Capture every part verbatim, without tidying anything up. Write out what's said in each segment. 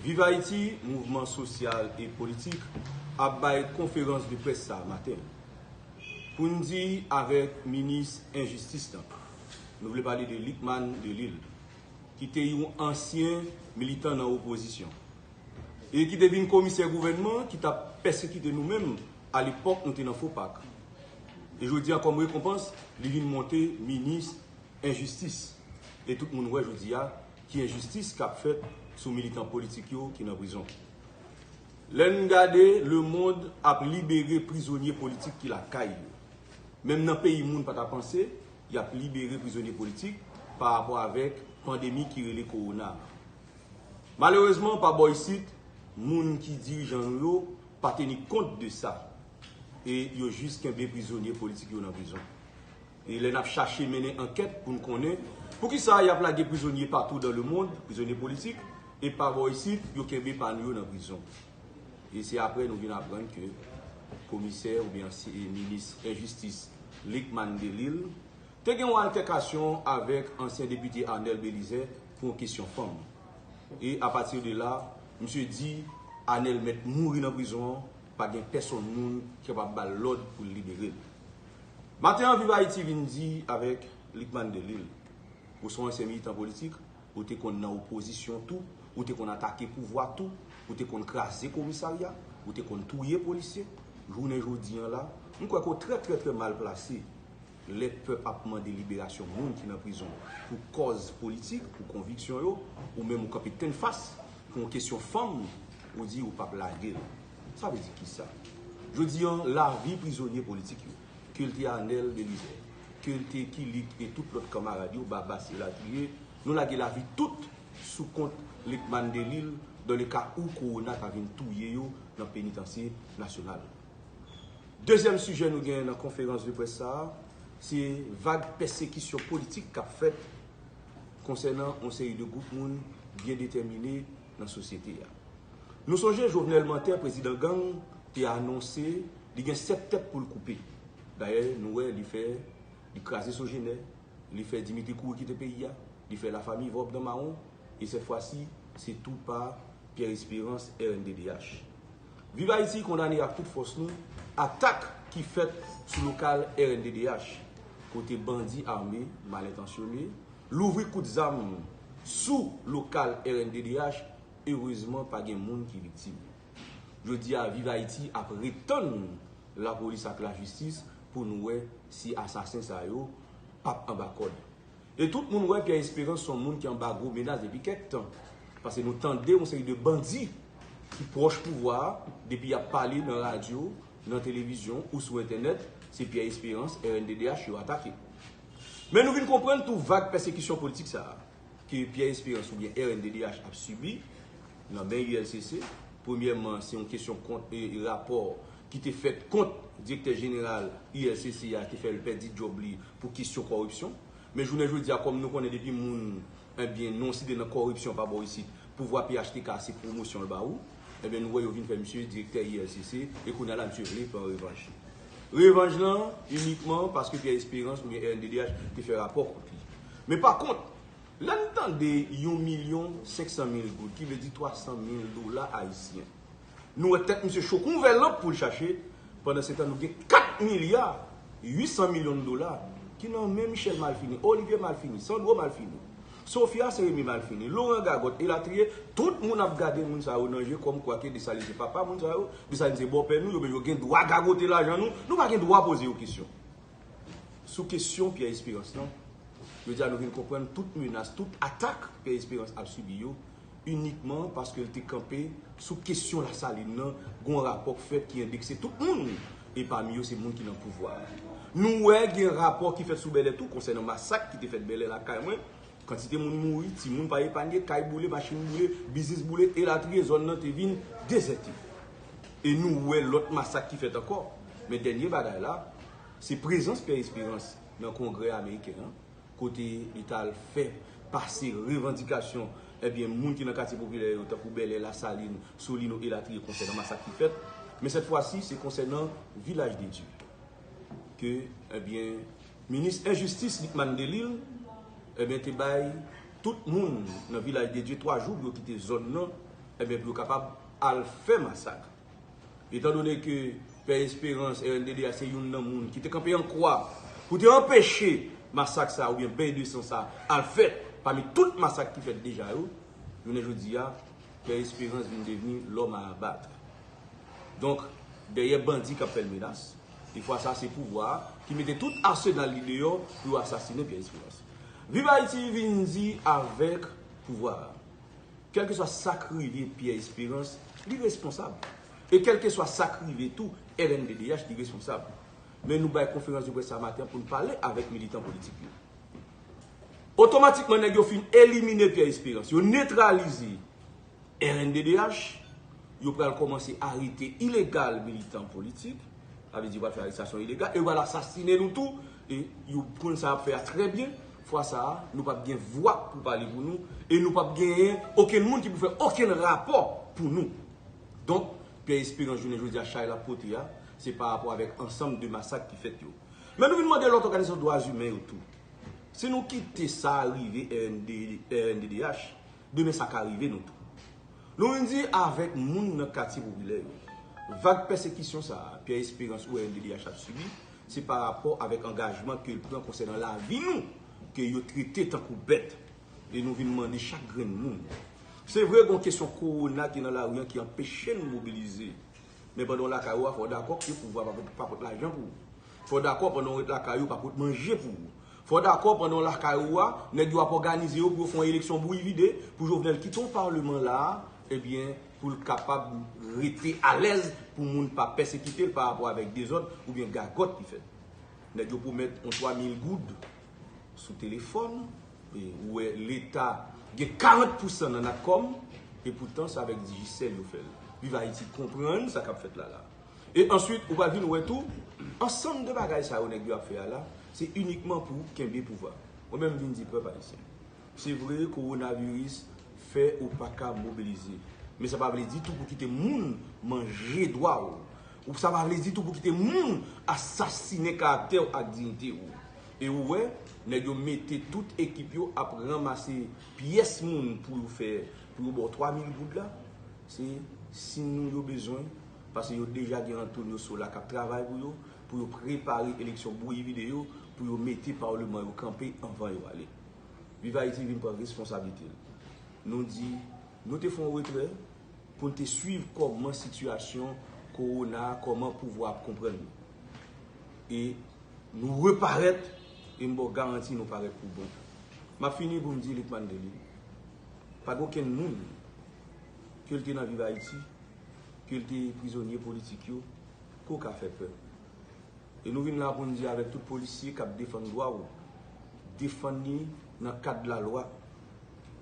Viv Ayiti, mouvman sosyal e politik, ap bay konferans de près sa maten pou n di avèk minis enjistis lan, nou vle pale de Lucmane Delille, ki te yon ansyen militan nan opozisyon e ki te vin komisè gouvènman ki t ap pèsekite nou menm alepòk nou te nan Fopak. E jodi a, kòm rekonpans, li vin monte minis enjistis. E tout moun wè jodi a ki enjistis k ap fèt sou militan politik yo ki nan prizon. Lè n gade, lemond ap libere prizonye politik ki lakay yo. Menm nan peyi moun pa ta panse, y ap libere prizonye politik pa rapò avèk pandemi ki rele kowona. Malerezman, pa bò isit, moun ki dirijan nou yo pa teni kont de sa. E yo jis kenbe prizonye politik yo nan prizon. E lè n ap chache mennen ankèt pou n konnen poukisa y ap lage prizonye patou dan lemond, prizonye politik, e pa bò isit, yo kenbe pa nou yo nan prizon. E se apre nou vin aprann ke komisè oubyen ansyen minis enjistis Lucmane Delille te gen yon altèkasyon avèk ansyen depite Arnel Belizaire pou yon kesyon fanm. E apati de la, misye di Arnel mèt mouri nan prizon an, pa gen pèsonn moun ki kapab ba l lòd pou l libere l. Maten an, Viv Ayiti vin di avèk Lucmane Delille, ou se yon ansyen militan politik, ou te konn nan opozisyon tou, ou te konn atake pouvwa tou, ou te konn kraze komisarya, ou te konn touye polisye. Jounen jodi an la, m kwè ke w trè, trè, trè mal plase lè pèp ap mande liberasyon moun ki nan prizon pou kòz politik, pou konviksyon yo, ou menm ou kanpe tennfas pou yon kesyon fanm, ou di ou p ap lage l. Sa vle di kisa? Jodi an, lavi prizonye politik yo, ke l te Arnel Belizaire, ke l te Kilik e tout lòt kanmarad yo, Babas elatriye, nou lage lavi tout sou kont Lucmane Delille, dans le cas où kowona ta vin touye yo nan penitansye nasyonal. Dezyèm sijè nou genyen nan konferans de près sa a, se vag pèsekisyon politik k ap fèt konsènan yon seri de gwoup moun byen detèmine nan sosyete a. Nou sonje Jovenel Mantè, prezidan gang, te anonse li gen sèt tèt pou l koupe. Dayè, nou wè li fè, li kraze Sogener, li fè Dimitri kouri kite peyi a, li fè Lafanmi vòp dan mawon, e sèt fwa si, se tou pa Pierre Espérance, R N D D H. Viv Ayiti kondane ak tout fòs nou atak ki fèt sou lokal R N D D H, kote bandi ame mal entansyone louvri kout zam sou lokal R N D D H. Erezman, pa gen moun ki viktim. Jodi a, Viv Ayiti ap ret tann lapolis ak lajistis pou nou wè si asasen sa yo p ap anba kòd. E tout moun wè Pierre Espérance se yon moun ki anba gwo menas depi kèk tan. Paske nou tande yon seri de bandi ki pwòch pouvwa a, depi y ap pale nan radyo, nan televizyon ou sou entènèt, se Pierre Espérance, R N D D H yo atake. Men nou vin konprann tou vag pèsekisyon politik sa a ke Pierre Espérance oubyen R N D D H ap sibi nan men U L C C. Premyèman, se yon kesyon kont e, e rapò ki te fèt kont direktè jeneral U L C C a, te fè l pèdi djòb li pou kesyon kòripsyon. Men jounen jodi a, kòm nou konnen depi moun, ebyen, non site nan kòripsyon pa bò isit, pouvwa P H T K se pwomosyon l ba ou, ebyen, nou wè yo vin fè misye direktè U L C C, e kounye a la, misye vle pran revanj. Revanj lan, inikman paske Pierre Espérance oubyen R N D D H te fè rapò kont li. Men pa kont, lè n tande yon milyon senk san mil goud, ki vle di twa san mil dola ayisyen, nou wè tèt misye cho kou yon vè lanp pou l chache. Pandansetan, nou gen kat milya uit san milyon dola ki nan men Michel Malfini, Olivier Malfini, Sandro Malfini, Sophia Saint-Remy Malfini, Laurent Gagotte, elatriye. Tout moun ap gade moun sa yo nan je kòmkwa ke Desalin se papa moun sa yo, Desalin se bòpè nou, yo, yo gen dwa gagote lajan nou, nou pa gen dwa poze yo kesyon. Sou kesyon Pierre Espérance lan, jodi a nou vin konprann tout menas, tout atak Pierre Espérance ap sibi yo, inikman paske l te kanpe sou kesyon Lasalin nan, gon rapò k fèt ki endekse tout moun, e pami yo se moun ki nan pouvwa a. Nou wè gen rapò ki fèt sou Bèlè tou, konsènan masak ki te fèt Bèlè lakay mwen, kantite moun mouri, timoun pa epanye, kay boule, machin boule, biznis boule, elatriye, zòn nan te vin dezète. E nou wè lòt masak ki fèt ankò. Men dènye bagay la, se prezans Pierre Espérance nan Kongrè ameriken an, kote li t al fè pase revandikasyon, ebyen, moun ki nan katye popilè yo, tankou Bèlè, Lasalin, Solino, elatriye, konsènan masak ki fèt. Men sèt fwa si, se konsènan Vilaj de Dye ke, ebyen, minis enjistis Lucmane Delille, ebyen, te bay tout moun nan Vilaj de Dye twa jou pou yo kite zòn nan, ebyen, pou yo kapab al fè masak. Etandone ke Pè Esperans, R N D D H, se youn nan moun ki te kanpe an kwa pou te anpeche masak sa oubyen beny de san sa al fèt pami tout masak ki fèt deja yo, jounen jodi a, Pè Esperans vin devni lòm a abat. Donk, dèyè bandi k ap fè l menas, e fwa sa se pouvwa a ki mete tout asenal li deyò pou yo asasinen Pè Esperans. Viv Ayiti vin di avèk pouvwa a, kèlkeswa sa k rive Pè Esperans, li responsab. E kèlkeswa sa k rive tou R N D D H, li responsab. Men nou bay konferans de près sa maten pou n pale avèk militan politik yo. Otomatikman, nèg yo fin elimine Pè Esperans, yo netralize R N D D H, yo pral kòmanse arete ilegal militan politik, sa vle di yo pral fè arestasyon ilegal, e yo pral asasinen nou tou, e yo konn sa y ap fè a trè byen. Fwa sa a, nou p ap gen vwa pou pale pou nou, e nou p ap genyen okenn moun ki pou fè okenn rapò pou nou. Donk, Pè Esperans, jounen jodi a, chay l ap pote a, se pa rapò avèk ansanm de masak ki fèt yo. Men nou vin mande lòt òganizasyon dwa imen yo tou. Si nou kite sa rive R N D, R N D D H, demen sa ka rive nou tou. Nou vin di avèk moun nan katye popilè yo, vag pèsekisyon sa a, Pè Esperans ou R N D D H ap sibi, se pa rapò avèk angajman ke l pran konsènan lavi nou, ke yo trete tankou bèt. E nou vin mande chak grenn moun. Se vre, gen yon kesyon kowona ki nan lari an ki anpeche n mobilize. Men pandan w lakay ou a, fò w dakò ke pouvwa pa pot, pa pot lajan pou ou. Fò w dakò pandan w ret lakay ou, pa pot manje pou ou. Fò w dakò pandan w lakay ou a, nèg yo ap òganize yo pou yo fè yon eleksyon bouyi vide, pou Jovenel kite yon palman la a, ebyen, pou l kapab rete alèz, pou moun pa pèsekite l pa rapò avèk dezòd oubyen gagòt ki fèt. Nèg yo pwomèt yon twa mil goud sou telefòn, e ou wè Leta gen karant pousan nan Natcom, e poutan se avèk Digicel yo fè l. Viv Ayiti konprann sa k ap fèt la la. E answit, ou pral vin wè tou, ansanm de bagay sa yo nèg yo ap fè a la, se inikman pou kenbe pouvwa. Mwen menm vin di pèp ayisyen, se vre, kowonaviris fè ou pa ka mobilize. Men sa pa vle ditou pou kite moun manje dwa w. Ou sa pa vle ditou pou kite moun asasinen karaktè w ak diyite w. E ou wè, nèg yo mete tout ekip yo ap ranmase pyès moun pou yo fè, pou yo ba w twa mil goud la. Se siy nou yo bezwen, paske yo deja gen Antonio Sola k ap travay pou yo, pou yo prepare eleksyon bouyi vide yo, pou yo mete palman yo kanpe anvan yo ale. Viv Ayiti vin pran responsablite l. Nou di, nou te fè yon retrè pou n te swiv kòman sitiyasyon kowona a, kòman pouvwa ap konprann nou. E nou reparèt, e m ba w garanti nou parèt pou bon. M ap fini pou m di Lucmane Delille, pa gen okenn moun, ke l te nan Viv Ayiti, ke l te prizonye politik yo, ke w ka fè pè. E nou vin la pou n di avèk tout polisye k ap defann dwa w, defann li nan kad lalwa,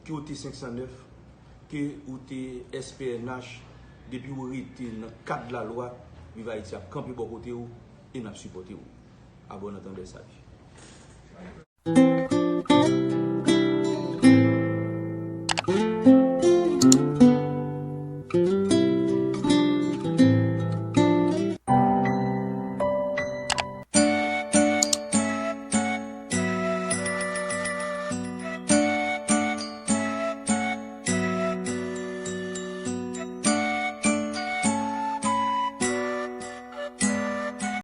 ke w te senk san nèf, ke w te S P N H, depi w rete nan kad lalwa, Viv Ayiti ap kanpe bò kote w e n ap sipòte w. A bon antandè, salut.